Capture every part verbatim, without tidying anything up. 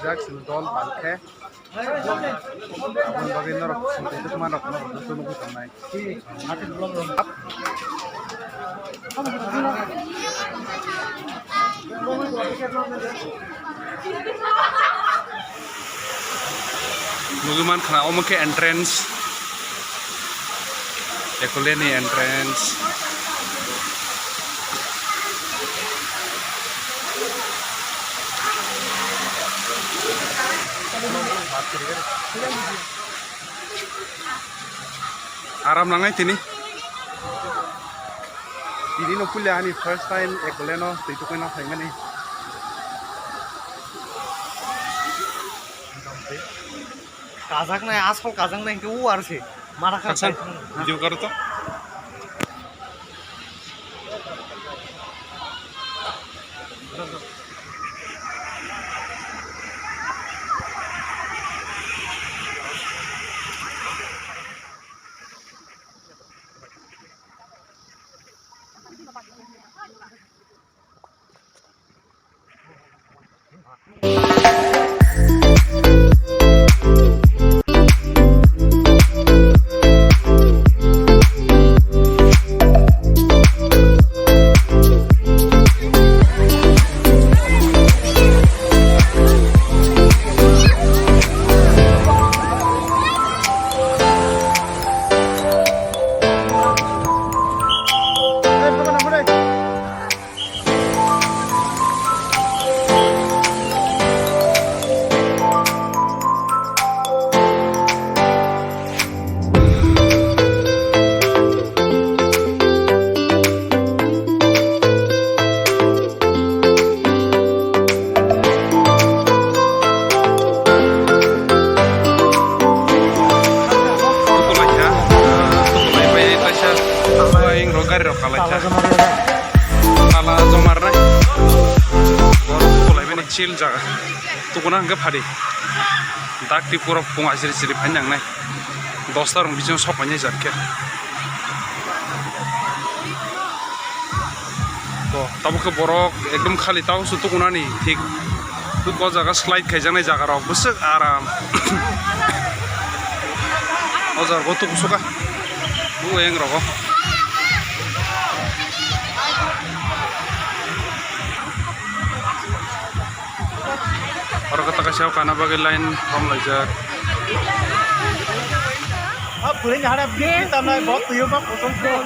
Chwng dol mankhe, aboni bagwi norok chwng tei tongma rok norok nugwi tongnai. Nugwi mankha, omo khe entrance. Ekole ni entrance. Aram nangnai tini. Tini no puila ani first time Ekole no twi tukui no phaimani. Kajaknai, asol kajaknai hwnkhe o R C. Mara kha Kaksan, video karo to. Tukulaikha, tukulaibai kaisa, tukulai rok gari rok kalaikha. Tala jomar nai. Borok tukulaibai ni chill jaga. Tukuna hwnkhe phadi. Dak twi pura phung asiri siri phai nangnai. Dosta rok bisingo sok painai jat khe. Bo, tabuk khe borok ekdom khali tao se tukunani thik. Thik o jaga slide khaijaknai jaga rok bwswk aram. O jaga o tukusuka. Bo eng rogo. Oro khe taka siya o kana bagwi line romlaijak. Ah, phuring harap di, di tanai, bot tuyo ba, photo tuyo.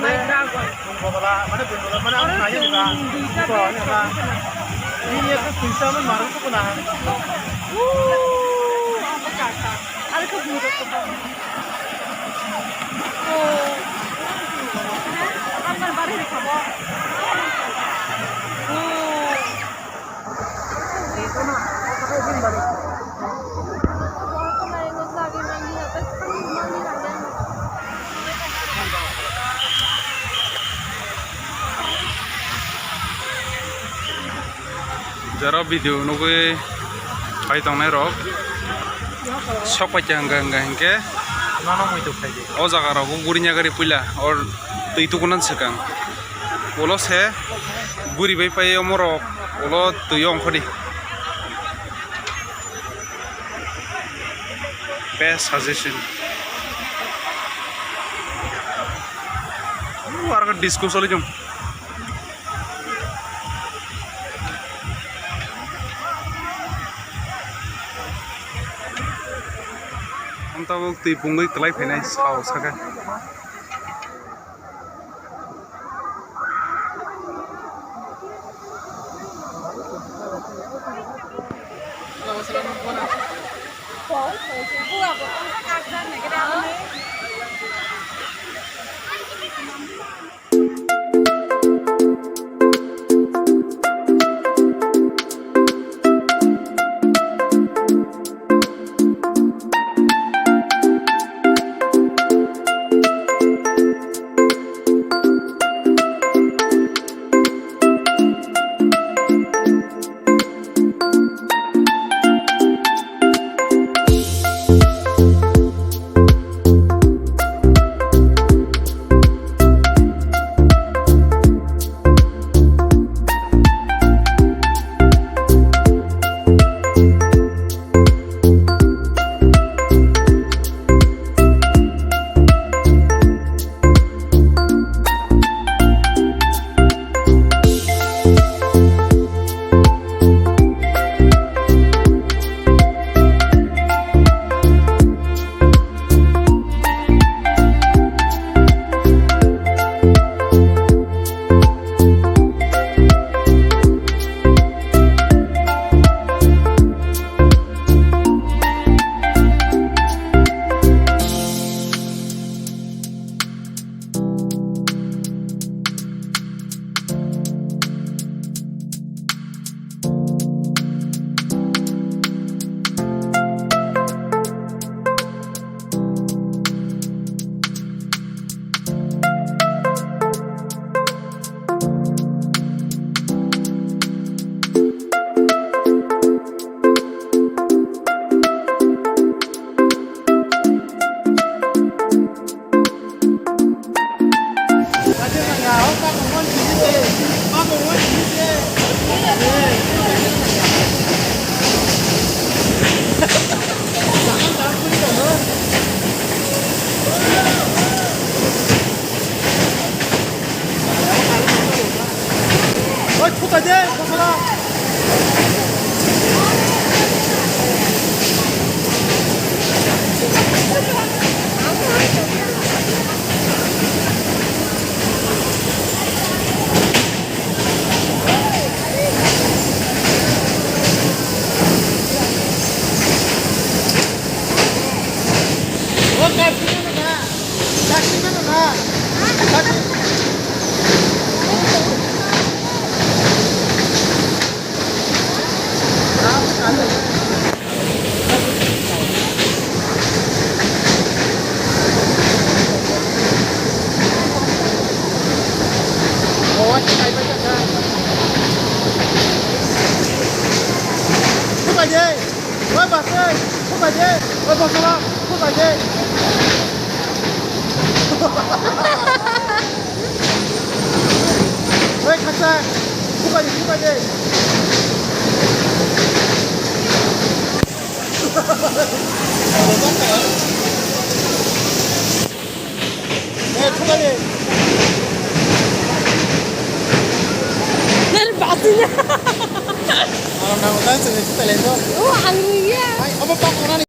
Bwla, mane bwla, mane ang nai ba. Ko, ya ba. Ini ya tuh tuisa man marung tuh kuna. Wuh, apa kata? Ada tuh buruk tuh. Oh. Apa baru ini kamu? Oh. Jara video nugwi phai tongnai rok sok pai hwnkha hwnkha hinkhe o jaga rogo gurinya gari puila o twi tukunan swkang. Ulo se guri bai pai omo rok ulo twi ongkhordi. Best suggestion. Aro disco soli jong. Ang tabuk twi pungwi kwlai phainai sao sakhe. Oi, thutai de, bosora. Oi, basai, oi, basai, oi, basai. Oi, khaksa, thubai di, thubai di. Eh, thubai di. Nang basi na. Ang nang utai sini kita lento. Oh, ang ya. Ai, apa pak orang ni?